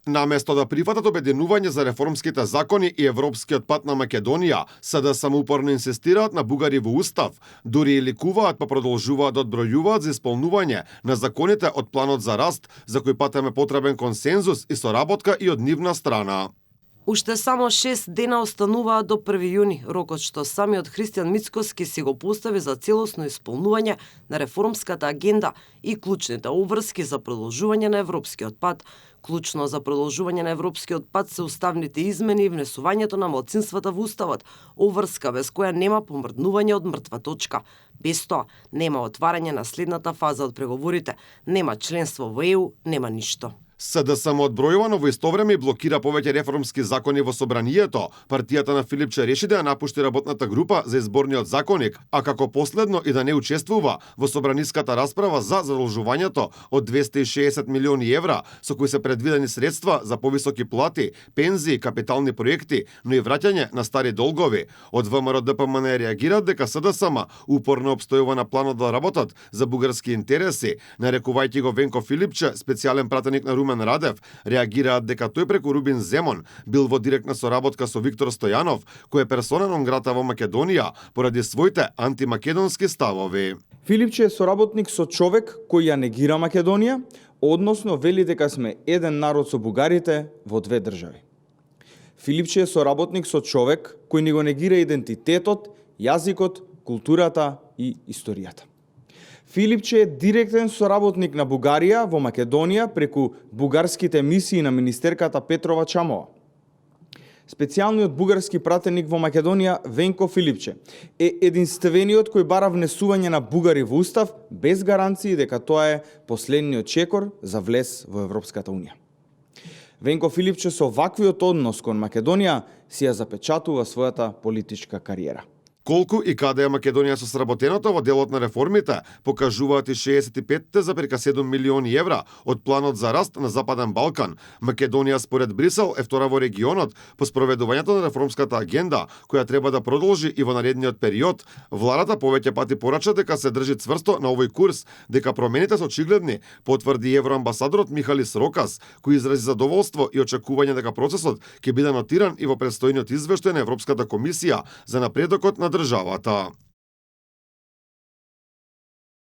Наместо да прифатат обединување за реформските закони и европскиот пат на Македонија, СДСМ упорно инсистираат на бугари во устав, дури и ликуваат па продолжуваат да одбројуваат за исполнување на законите од планот за раст, за кој пат е потребен консензус и соработка и од нивна страна. Уште само 6 дена остануваат до 1 јуни, рокот што самиот Христијан Мицкоски си го постави за целосно исполнување на реформската агенда и клучните обврски за продолжување на европскиот пат. Клучно за продолжување на европскиот пат се уставните измени и внесувањето на малцинствата во уставот, обврска без која нема помрднување од мртва точка. Без тоа нема отварање на следната фаза од преговорите, нема членство во ЕУ, нема ништо. СДСМ одбројувано во исто време и блокира повеќе реформски закони во собранието. Партијата на Филипче реши да ја напушти работната група за изборниот законник, а како последно и да не учествува во собраниската расправа за задолжувањето од 260 милиони евра, со кои се предвидени средства за повисоки плати, пензии, капитални проекти, но и враќање на стари долгови. Од ВМРО ДПМН реагираат дека СДСМ упорно обстојува на планот да работат за бугарски интереси, нарекувајќи го Венко Филипче, специјален пратеник на Румен Радев, реагираат дека тој преку Рубин Земон бил во директна соработка со Виктор Стојанов, кој е персона нон грата во Македонија, поради своите антимакедонски ставови. Филипче е соработник со човек кој ја негира Македонија, односно вели дека сме еден народ со бугарите во две држави. Филипче е соработник со човек кој ни го негира идентитетот, јазикот, културата и историјата. Филипче е директен соработник на Бугарија во Македонија преку бугарските мисии на министерката Петрова Чамова. Специјалниот бугарски пратеник во Македонија Венко Филипче е единствениот кој бара внесување на бугари во устав без гаранции дека тоа е последниот чекор за влез во Европската унија. Венко Филипче со ваквиот однос кон Македонија си ја запечатува својата политичка кариера. Колку и каде е Македонија со сработеното во делот на реформите, покажуваат и 65,7 милиони евра од планот за раст на Западен Балкан. Македонија според Брисел е втора во регионот по спроведувањето на реформската агенда, која треба да продолжи и во наредниот период. Владата повеќе пати порача дека се држи цврсто на овој курс, дека промените се очигледни, потврди евроамбасадорот Михалис Рокас, кој изрази задоволство и очекување дека процесот ќе биде нотиран и во предстојниот извештај на Европската комисија за напредокот на државата.